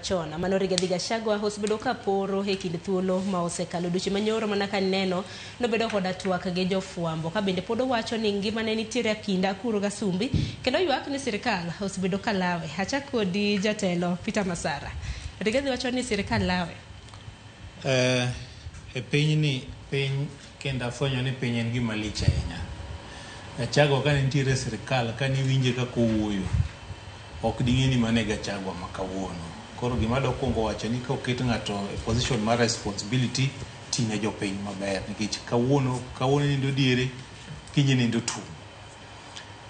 Chon mano Rigathi Gachagua osebedo ka poro e kind thuolo ma osekalo dweche manyoro mana ka neno nobedo koda twak gi jofwambo ka bende pod owacho ni ngimane nitiere akinda kuro gasumbi kendo ywak ni sirikal osebedo ka lawe. Achak kodi jatelo Peter Masara. Rigathi wacho ni sirikal lawe. E pinyni piny kendo afwenyo ni piny en gima lich ahinya. Gachagua kane nitiere e sirikal kane iwinje kaka owuoyo, ok ding'e ni mano e Gachagua ma kawuono. Koro gima adwa kuongo wacho ni ka oket ng'ato e position mar responsibility, tine jopiny maber nikech kawuono kawuono nindo diere, kiny nindo tung'.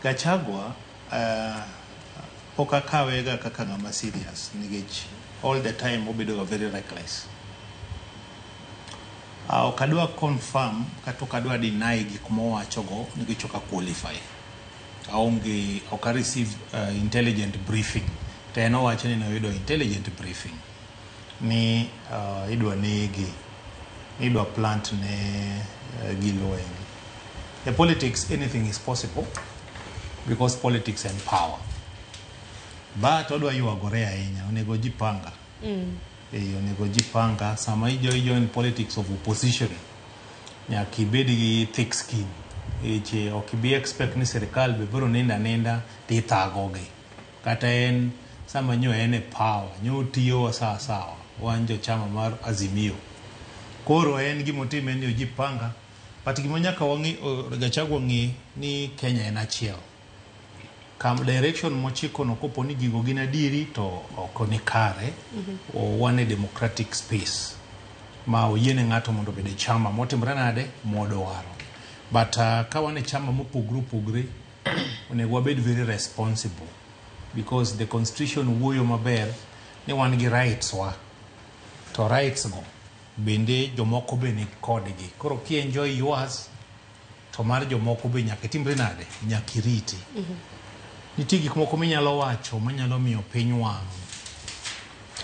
Gachagua pok akawe ga kaka ng'ama serious nikech all the time obedo ga very reckless. Ok adwa confirm kata ok adwa deny gik mowachogo nikech ok a qualify. Aonge ok a receive intelligent briefing. To en owacho ni noyudo intelligent briefing ni idwa nege, idwa plant ne gilweny. E politics anything is possible because politics and power. But odwa ywagore ahinya, onego jipanga. Onego jipanga sama i join politics of opposition nyaka ibed gi thick skin. Eche ok ibi expect ni sirikal be biro nindo aninda tithagogi. Kata en sama nyo en e power, nyo otiyowa sawa sawa, wan jo chama mar Azimio. Koro en gimotimo en ni ojipanga, but gima nyaka wang'i, Gachagua ng'e ni Kenya en achiel. Kam direction mochiko no kopo ni gigo gin adieri to ok ni kare. Wan e democratic space ma oyiene ng'ato mondo obed e chama motimre nade modwaro. But ka wan e chama mopogre opogre, onego wabed very responsible because the constitution wuoyo maber ni wan gi rights wa to rights go bende jomoko be ni kodgi. Koro ki enjoy yours to mar jomoko be nyaka itimre nade, nyaka iriti. Nitie gik moko minyalo wacho manyalo miyo piny wang'.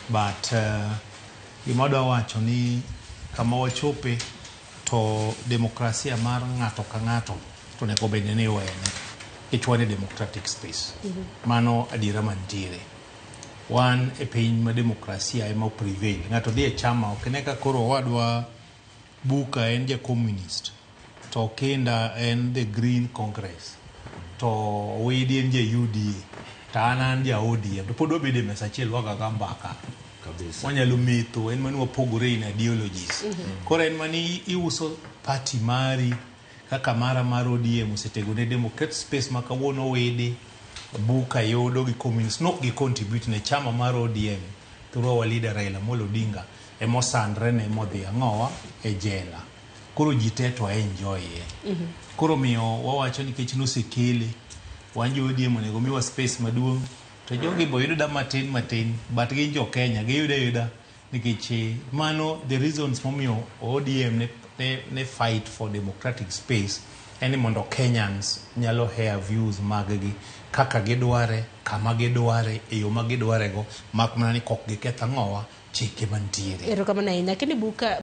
But gima adwa wacho ni kama wachope to demokrasia mar ng'ato ka ng'ato to onego bed ni iwene nikech wan e democratic space. Mano adiera mantiere. Wan e piny ma demokrasia ema prevail. Ng'ato dhi e chama ok ine ka koro owadwa Buka en ja communist to Kinda en the Green Congress to Owidi en ja UDA to an ja ODM to pod wabedo e mesa achiel wagaga mbaka. Kabisa. Wanyalo metho en mani wapogore in ideologies. Koro en mani iuso party mari kaka mara mar ODM osetego ne democrat space ma kawuono Owidi Buka yudo gi communist nok gi contribute ne chama mar ODM through our leader Raila Amolo Odinga emosandre ne modhi ang'owa e jela. Koro ji te to enjoy ye. Koro miyo wawacho nikech nosekele wan jo ODM onego miwa space maduong' to jogi bo yudo da matin matin but gin jo Kenya giyudo ayuda nikech mano the reasons momiyo ODM ne fight for democratic space en ni mondo Kenyans nyalo hear views mag gi kaka gidware kama gidware e yo ma gidware go mak mana ni kok giketh ang'owa chike mantiere. Erokamano ahinya. Kendo Buka